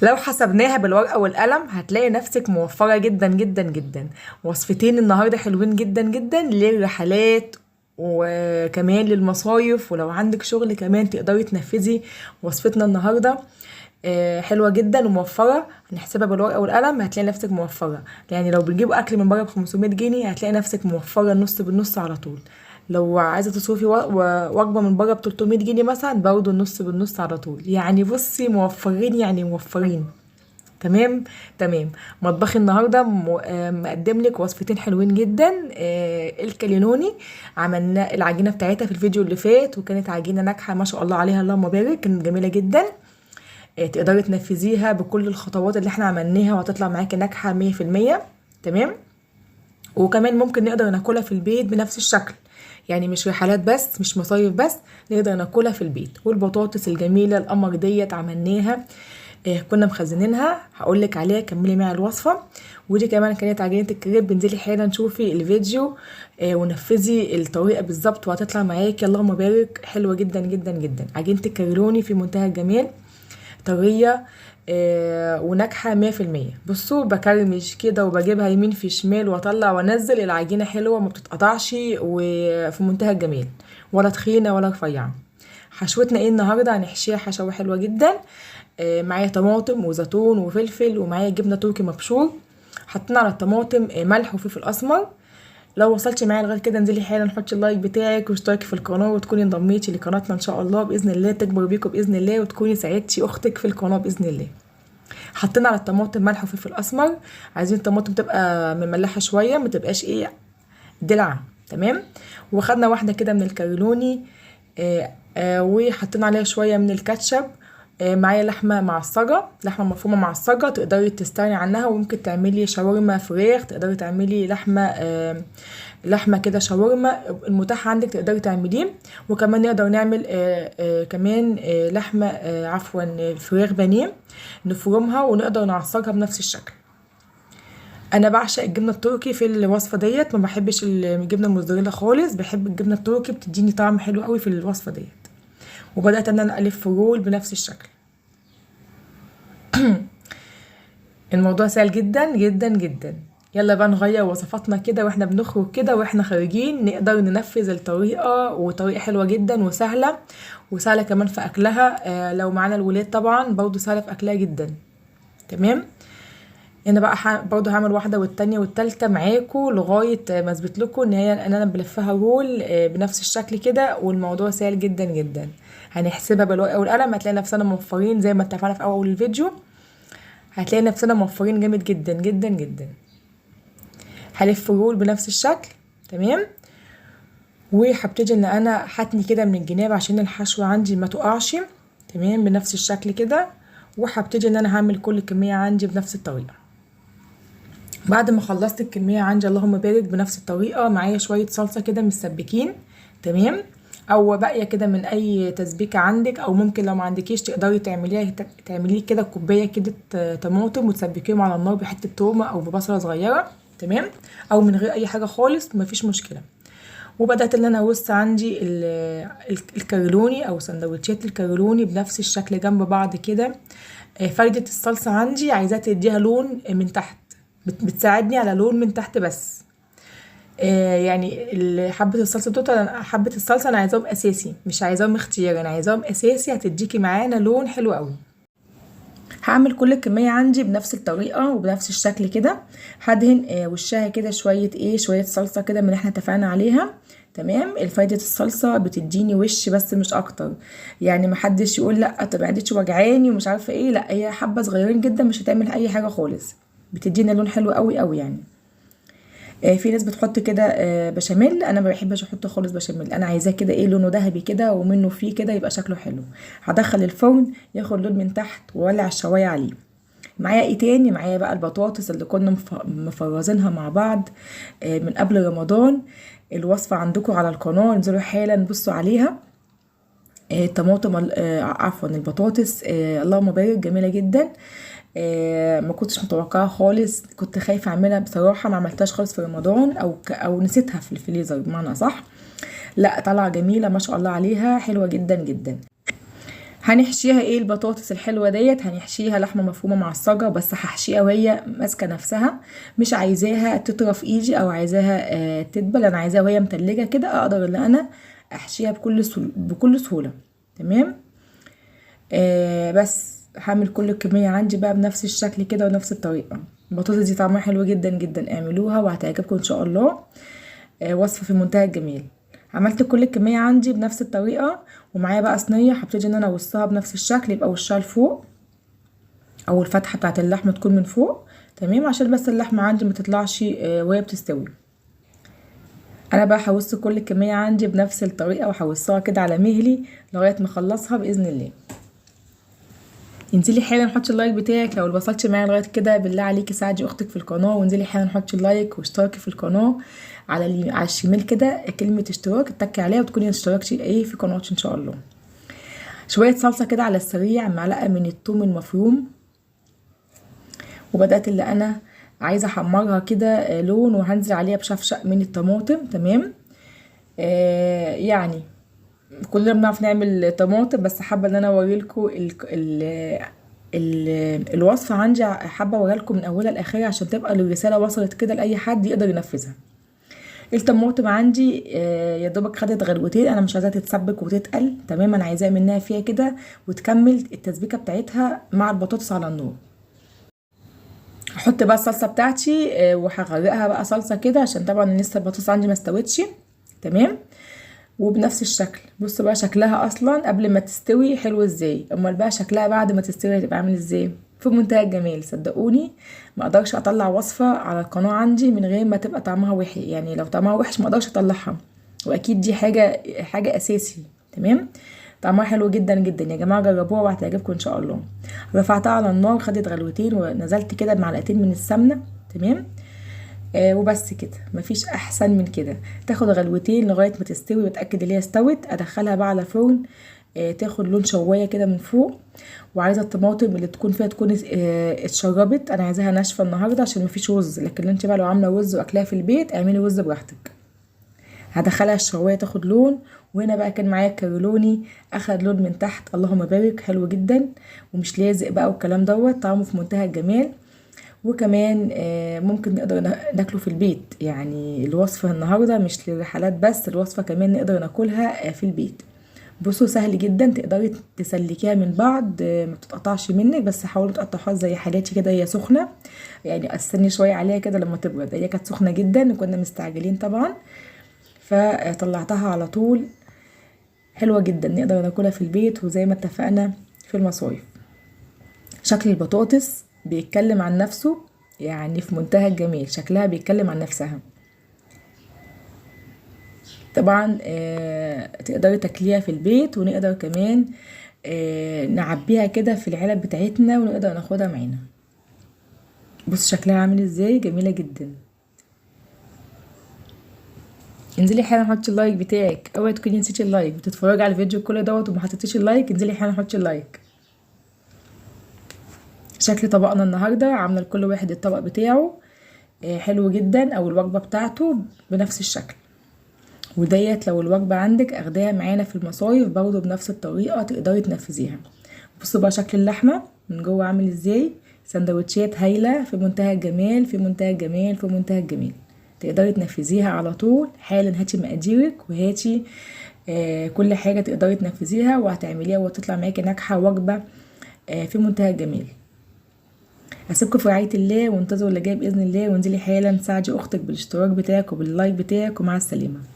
لو حسبناها بالورقة والقلم هتلاقي نفسك موفرة جدا جدا جدا. وصفتين النهاردة حلوين جدا جدا للرحلات وكمان للمصايف، ولو عندك شغل كمان تقدري تنفذي وصفتنا النهاردة. حلوة جدا وموفرة. هنحسبها بالورقة والقلم هتلاقي نفسك موفرة. يعني لو بتجيبوا أكل من بره ب500 جنيه هتلاقي نفسك موفرة النص بالنص على طول. لو عايزة تصرفي وجبة من بره ب300 جنيه مثلا برضه النص بالنص على طول. يعني بصي موفرين، يعني موفرين. تمام تمام. مطبخي النهارده مقدم لك وصفتين حلوين جدا. الكالينوني عملنا العجينة بتاعتها في الفيديو اللي فات، وكانت عجينه ناجحة ما شاء الله عليها، اللهم بارك، كانت جميلة جدا. تقدري تنفذيها بكل الخطوات اللي احنا عملناها وهتطلع معاكي ناجحة 100%. تمام. وكمان ممكن نقدر ناكلها في البيت بنفس الشكل، يعني مش رحلات بس، مش مصايف بس، نقدر ناكلها في البيت. والبطاطس الجميلة القمر ديت عملناها، كنا مخزنينها، هقولك عليها، كملي معايا الوصفة. ودي كمان كانت عجينه الكريب، انزلي حالا شوفي الفيديو، ونفذي الطريقة بالظبط وهتطلع معاكي اللهم بارك، حلوة جدا جدا جدا. عجينه الكاريلوني في منتهى الجمال، طرية، وناجحة 100%. بصوا بكرمش كده وبجيبها يمين في شمال واطلع وانزل، العجينة حلوة ما بتتقطعش وفي منتهى الجمال، ولا تخينة ولا رفيعة. حشوتنا ايه النهارده؟ هنحشيها حشوه حلوة جدا. معايا طماطم وزيتون وفلفل، ومعايا جبنه تركي مبشور. حطينا على الطماطم، ملح وفلفل اسمر. لو وصلتي معايا لغاية كده انزلي حالا حطي اللايك بتاعك واشتركي في القناة، وتكوني انضميتي لقناتنا ان شاء الله باذن الله، تكبر بيكم باذن الله، وتكوني ساعدتي اختك في القناة باذن الله. حطينا على الطماطم ملح وفلفل اسمر. عايزين الطماطم تبقى مملحه شوية، ما تبقاش ايه دلعه. تمام. وخدنا واحدة كده من الكاريلوني، وحطينا عليها شوية من الكاتشب. معايا لحمه معصجه، لحمه مفرومه معصجه، تقدري تستغني عنها، وممكن تعملي شاورما فراخ، تقدري تعملي لحمه كده شاورما، المتاح عندك تقدري تعمليه. وكمان نقدر نعمل، كمان، لحمه، عفوا، فراخ بانيه، نفرمها ونقدر نعصجها بنفس الشكل. انا بعشق الجبنة التركي في الوصفة ديت، ما بحبش الجبنة الموتزاريلا خالص، بحب الجبنة التركي، بتديني طعم حلو قوي في الوصفة ديت. وبدات ان انا الف رول بنفس الشكل. الموضوع سهل جدا جدا جدا. يلا بقى نغير وصفاتنا كده واحنا بنخرج كده، واحنا خارجين نقدر ننفذ الطريقة، وطريقة حلوة جدا وسهلة، وسهلة كمان في اكلها. لو معانا الولاد طبعا برضو سهلة في اكلها جدا. تمام. هنا بقى برضو هعمل واحدة والتانية والتالتة معاكم لغاية ما اثبت لكم ان انا بلفها رول، بنفس الشكل كده، والموضوع سهل جدا جدا. هنحسبها بالورقة والقلم، هتلاقي نفسنا موفرين زي ما اتفقنا في اول الفيديو، هتلاقي نفسنا موفرين جامد جدا جدا جدا. هلف رول بنفس الشكل. تمام. وهبتدي ان انا هتني كده من الجناب عشان الحشوة عندي ما تقعش. تمام، بنفس الشكل كده. وهبتدي ان انا هعمل كل الكمية عندي بنفس الطريقة. بعد ما خلصت الكمية عندي اللهم بارك بنفس الطريقة، معايا شوية صلصة كده متسبكين. تمام، او باقية كده من اي تسبيكة عندك، او ممكن لو ما عندكيش تقدري تعمليه كده كوباية كده طماطم وتسبكيهم على النار بحتة تومة او ببصلة صغيرة. تمام، او من غير اي حاجة خالص، مفيش مشكلة. وبدأت ان انا ارص عندي الكاريلوني او سندوتشات الكاريلوني بنفس الشكل جنب بعض كده. فايدة الصلصة عندي عايزاها تديها لون من تحت، بتساعدني على لون من تحت بس. يعني حبة الصلصة بتوعت، حبة الصلصة أنا عايزاهم أساسي، مش عايزاهم اختياري، أنا عايزاهم أساسي، هتديكي معانا لون حلو قوي. هعمل كل الكمية عندي بنفس الطريقة وبنفس الشكل كده. هدهن، وشها كده شوية صلصة كده من اللي احنا اتفقنا عليها. تمام. الفايدة الصلصة بتديني وش بس مش اكتر، يعني محدش يقول لا طب معدتي وجعاني ومش عارفة ايه، لا هي حبة صغيرين جدا مش هتعمل اي حاجة خالص، بتدينا لون حلو قوي قوي يعني. في ناس بتحط كده، بشاميل، انا ما بحبش احط خالص بشاميل، انا عايزاه كده لونه ذهبي كده ومنه فيه كده يبقى شكله حلو. هدخل الفرن ياخد لون من تحت وولع الشوايه عليه. معايا ايه تاني؟ معايا بقى البطاطس اللي كنا مفرزينها مع بعض، من قبل رمضان. الوصفة عندكم على القناة، انزلوا حالا بصوا عليها. الطماطم عفوا البطاطس، اللهم بارك، جميلة جدا. ما كنتش متوقعة خالص، كنت خايفة اعملها بصراحة، ما عملتهاش خالص في رمضان او نسيتها في الفريزر بمعنى صح. لا طالعة جميلة ما شاء الله عليها، حلوة جدا جدا. هنحشيها ايه البطاطس الحلوة ديت؟ هنحشيها لحمه مفرومه معصجه، بس هحشيها وهي ماسكه نفسها، مش عايزاها تطرف ايدي او عايزاها تدبل، انا عايزاها وهي متلجه كده اقدر ان انا احشيها بكل سهولة. تمام. بس هعمل كل الكمية عندي بقى بنفس الشكل كده ونفس الطريقة. البطاطس دي طعمها حلو جدا جدا، اعملوها وهتعجبكم ان شاء الله. وصفه في منتهى الجمال. عملت كل الكمية عندي بنفس الطريقة، ومعايا بقى صينية هبتدي ان انا اوصها بنفس الشكل، يبقى وشها لفوق او الفتحة بتاعت اللحمة تكون من فوق. تمام، عشان بس اللحمة عندي ما تطلعش وهي بتستوي. انا بقى هوص كل الكمية عندي بنفس الطريقة، وهوصها كده على مهلي لغاية ما اخلصها باذن الله. انزلي حالا حطي ال like بتاعك لو وصلتي معايا لغاية كده، بالله عليكي ساعدي اختك في القناة، وانزلي حالا حطي ال like واشتركي في القناة. على الشمال كده كلمة اشتراك اتكي عليها وتكوني اشتركتي ايه في قناتي ان شاء الله. شوية صلصه كده على السريع، معلقه من الثوم المفروم، وبدات اللي انا عايزه احمرها كده لون، وهنزل عليها بشفشق من الطماطم. تمام. يعني كلنا بنعرف نعمل طماطم، بس حابة ان انا اوريلكم الوصفة عندي، حابة اوريها لكم من اولها لاخرها عشان تبقى الرسالة وصلت كده لاي حد يقدر ينفذها. الطماطم عندي يا دوبك خدت غلوتين، انا مش عايزاها تتسبك وتتقل. تمام، انا عايزاها منها فيها كده وتكمل التسبيكه بتاعتها مع البطاطس على النار. هحط بقى الصلصه بتاعتي وهغرقها بقى صلصه كده عشان طبعا لسه البطاطس عندي ما استوتش. تمام، وبنفس الشكل. بصوا بقى شكلها اصلا قبل ما تستوي حلو ازاي، امال بقى شكلها بعد ما تستوي هتبقى عامل ازاي، في منتهى الجمال. صدقوني ما اقدرش اطلع وصفه على القناة عندي من غير ما تبقى طعمها وحش، يعني لو طعمها وحش ما اقدرش اطلعها، واكيد دي حاجة اساسي. تمام، طعمها حلو جدا جدا يا جماعة، جربوها وهتعجبكم ان شاء الله. رفعتها على النار، خدت غلوتين، ونزلت كده بمعلقتين من السمنة. تمام. وبس كده، مفيش احسن من كده. تاخد غلوتين لغاية ما تستوي واتاكد ان هي استوت، ادخلها بقى على فرن، تاخد لون شوايه كده من فوق. وعايزه الطماطم اللي تكون فيها تكون اتشربت، انا عايزاها ناشفة النهارده عشان مفيش رز، لكن انت بقى لو عامله رز واكلها في البيت اعملي رز براحتك. هدخلها الشوايه تاخد لون. وهنا بقى كان معايا الكاريلوني، اخد لون من تحت، اللهم بارك، حلو جدا ومش لازق بقى والكلام دوت، طعمه في منتهى الجمال. وكمان ممكن نقدر ناكله في البيت، يعني الوصفة النهاردة مش للرحلات بس، الوصفة كمان نقدر ناكلها في البيت. بصوا سهل جدا، تقدري تسلكيها من بعض، ما بتتقطعش منك، بس حاولوا تقطعوها زي حالاتي كده، هي سخنة يعني استني شوية عليها كده لما تبرد، هي كانت سخنة جدا وكنا مستعجلين طبعا، فطلعتها على طول. حلوة جدا، نقدر ناكلها في البيت وزي ما اتفقنا في المصايف. شكل البطاطس بيتكلم عن نفسه، يعني في منتهى الجمال، شكلها بيتكلم عن نفسها. طبعا تقدري تاكليها في البيت، ونقدر كمان نعبيها كده في العلب بتاعتنا ونقدر ناخدها معانا. بص شكلها عامل ازاي، جميلة جدا. انزلي حالا حطي ال like بتاعك، اوعي تكوني نسيتي ال like، بتتفرجي على الفيديو كل دوت وما حطيتيش ال like، انزلي حالا حطي ال like. شكل طبقنا النهارده، عامله لكل واحد الطبق بتاعه، حلو جدا، او الوجبة بتاعته بنفس الشكل. وديت لو الوجبة عندك اخداها معانا في المصايف برضو بنفس الطريقة تقدري تنفذيها. بصوا بقى شكل اللحمة من جوه عامل ازاي، سندوتشات هايلة في منتهى الجمال، في منتهى الجمال، في منتهى الجمال. تقدري تنفذيها على طول حالا، هاتي مقاديرك وهاتي كل حاجة تقدري تنفذيها وهتعمليها وتطلع معاكي ناجحة، وجبة في منتهى الجمال. اسيبكم في رعاية الله، وانتظروا اللي جاي باذن الله، وانزلي حالا ساعدي اختك بالاشتراك بتاعك وبال like بتاعك، ومع السلامة.